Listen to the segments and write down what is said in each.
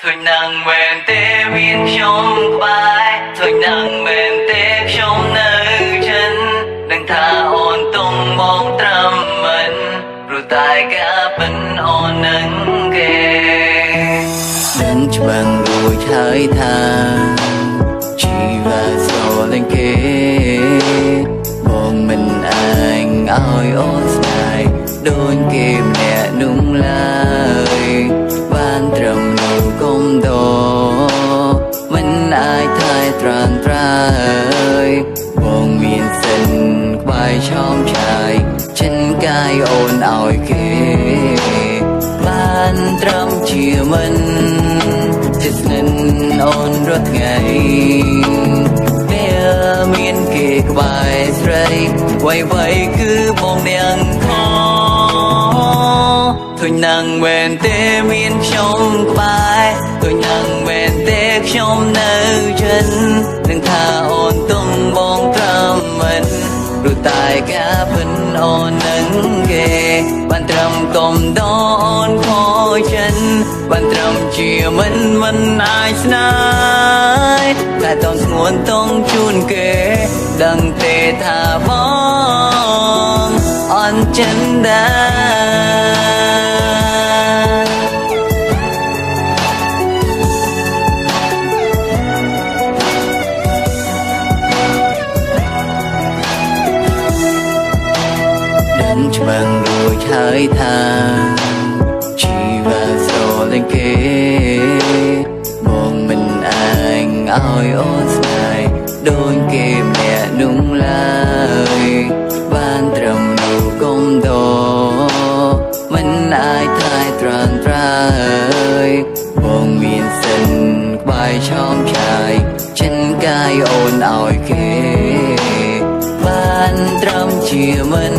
ធុញនឹងមែនទេមានខ្ញុំក្បែរធុញនឹងមែនទេខ្ញុំនៅចិននឹងថាអូនទុំបងត្រឹមមិនព្រោះតែការពិនអូននឹងគេដឹងច្បាស់រួចហើយថាជីវ៉ាស្រលាញ់គេបងមិនអាចឲ្យអូនស្នេហ៍ដូចគេម្នាក់នោះឡើយបានត្រឹមនៅគុំដមិនអាចថែត្រានត្រើយបងមានសិនក្បែរឆោមឆាយចិនកាយអូនឲ្យគេ បានត្រឹមជាមិនជាស្និទ្ធអូនរាល់ថ្ងៃពេលមានគេក្បែរស្រីវៃវៃគឺបងនាងខធុញនឹងមែនទេមានខ្ញុំក្បែរធុញនឹងមែនទេខ្ញុំនៅចិននឹងថាអូនទុំបងត្រឹមមិនព្រោះតែការពិនអូននឹងគេបានត្រឹមគុំដអូនខចិនបានត្រឹមជាមិនមិនអាចស្នេហ៍តែតងស្ងួនតងជូនគេដឹងទេថាបងអន់ចិនដា ដឹងច្បាស់រួចហើយថាជីវ៉ាស្រលាញ់គេបងមិនអាចឲ្យអូនស្នេហ៍ដូចគេម្នាក់នោះឡើយបានត្រឹមនៅគុំដមិនអាចថែត្រានត្រើយបងមានសិនក្បែរឆោមឆាយចិនកាយអូនឲ្យគេ បានត្រឹមជាមិន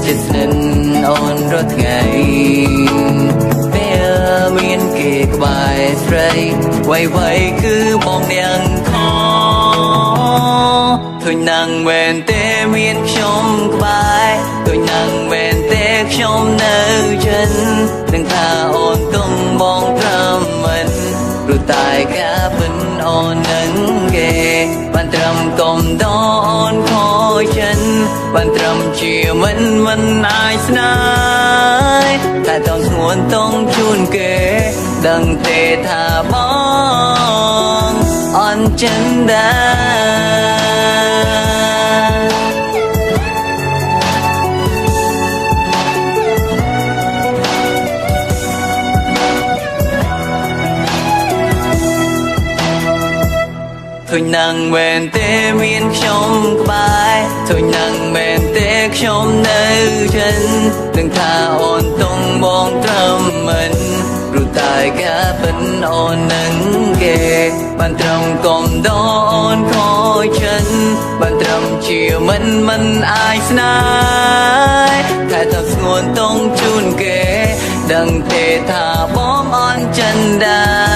ជាស្និទ្ធអូនរាល់ថ្ងៃពេលមានគេក្បែរស្រីវៃវៃគឺបងនាងខធុញនឹងមែនទេមានខ្ញុំក្បែរធុញនឹងមែនទេខ្ញុំនៅចិននឹងថាអូនទុំបងត្រឹមមិនព្រោះតែការពិនអូននឹងគេបានត្រឹមគុំដអូនខចិនបានត្រឹមជាមិនមិនអាចស្នេហ៍តែតងស្ងួនតងជូនគេដឹងទេថាបងអន់ចិនដា ធុញនឹងមែនទេមានខ្ញុំក្បែរធុញនឹងមែនទេខ្ញុំនៅចិននឹងថាអូនទុំបងត្រឹមមិនព្រោះតែការពិនអូននឹងគេបានត្រឹមគុំដអូនខចិនបានត្រឹមជាមិនមិនអាចស្នេហ៍តែតស្ងួនតងជូនគេដឹងទេថាបងអន់ចិនដា